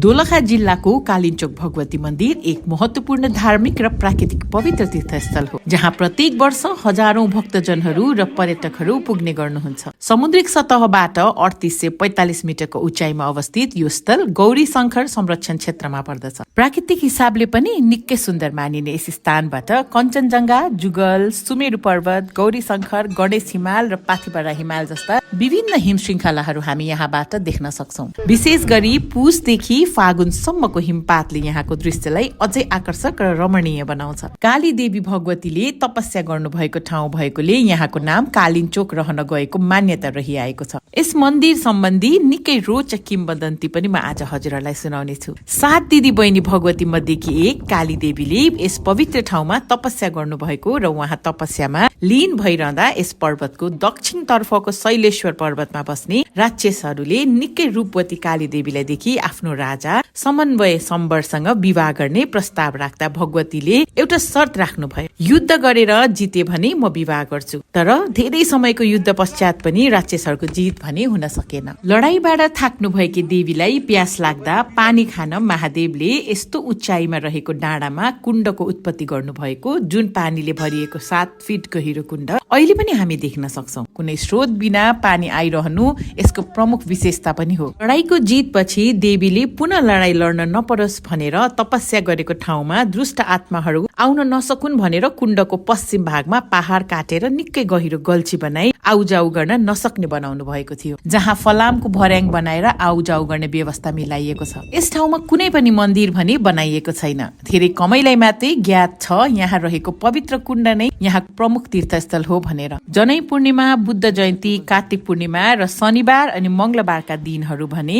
दोलखा जिल्लाको कालिन्चोक भगवती मन्दिर एक महत्वपूर्ण धार्मिक र प्राकृतिक पवित्र तीर्थस्थल हो, जहाँ प्रत्येक वर्ष हजारौं भक्तजनहरू र पर्यटकहरू पुग्ने गर्नुहुन्छ। समुद्रिक सतहबाट 3845 मिटरको उचाइमा अवस्थित यो स्थल गौरी शंकर संरक्षण क्षेत्रमा पर्दछ। प्राकृतिक हिसाबले पनि निकै सुन्दर मानिने यस स्थानबाट कञ्चनजंघा, जुगल, सुमेरु पर्वत, गौरी शंकर, गणेश हिमाल र पाथिभरा हिमाल जस्ता विभिन्न हिम श्रृङ्खलाहरू हामी यहाँबाट देख्न सक्छौं। विशेष गरी पुसदेखि फागुनसम्मको हिमपातले यहाँको दृश्यलाई अझै आकर्षक र रमणीय बनाउँछ। काली देवी भगवतीले तपस्या गर्नुभएको ठाउँ भएकोले यहाँको नाम कालिन्चोक रहन गएको मान्यता रहिआएको छ। यस मन्दिर सम्बन्धी निकै रोचक किम्वदन्ती पनि म आज हजुरहरूलाई सुनाउने छु। 7 दिदी बहिनी भगवती मध्येकी एक काली देवीले यस पवित्र ठाउँमा तपस्या गर्नुभएको र उहाँ तपस्यामा लीन भइरहँदा यस पर्वतको दक्षिण तर्फको शैलेश्वर पर्वतमा बस्ने राक्षसहरूले निकै रूपवती काली देवीलाई देखि आफ्नो राजा समन्वय सम्बरसँग विवाह गर्ने प्रस्ताव राख्दा भगवतीले एउटा शर्त राख्नुभयो, युद्ध गरेर जिते भने म विवाह गर्छु। तर धेरै समयको युद्ध पश्चात पनि राक्षसहरूको जित भने हुन सकेन। लडाईँबाट थाक्नु भएकी देवीलाई प्यास लाग्दा पानी खान महादेवले यस्तो उचाइमा रहेको डाँडामा कुण्डको उत्पत्ति गर्नुभएको, जुन पानीले भरिएको 7 फिट गहिरो कुण्ड अहिले पनि हामी देख्न सक्छौं। कुनै स्रोत बिना पानी आइरहनु यसको प्रमुख विशेषता पनि हो। लडाईँको जितपछि देवीले पुनः लडाईँ लड्न नपरोस् भनेर तपस्या गरेको ठाउँमा दुष्ट आत्माहरू आउन नसकुन् भनेर कुण्डको पश्चिम भागमा पहाड काटेर निकै गहिरो गल्छी बनाई आउजाउ गर्न नसक्ने बनाउनु भएको थियो, जहाँ फलामको भर्याङ बनाएर आउजाउ गर्ने व्यवस्था मिलाइएको छ। यस ठाउँमा कुनै पनि मन्दिर भने बनाइएको छैन। धेरै कमैलाई मात्रै ज्ञात छ यहाँ रहेको पवित्र कुण्ड नै यहाँ प्रमुख तीर्थस्थल हो भनेर। जनै पूर्णिमा, बुद्ध जयन्ती, कार्तिक पूर्णिमा र शनिबार अनि मंगलबारका दिनहरू भने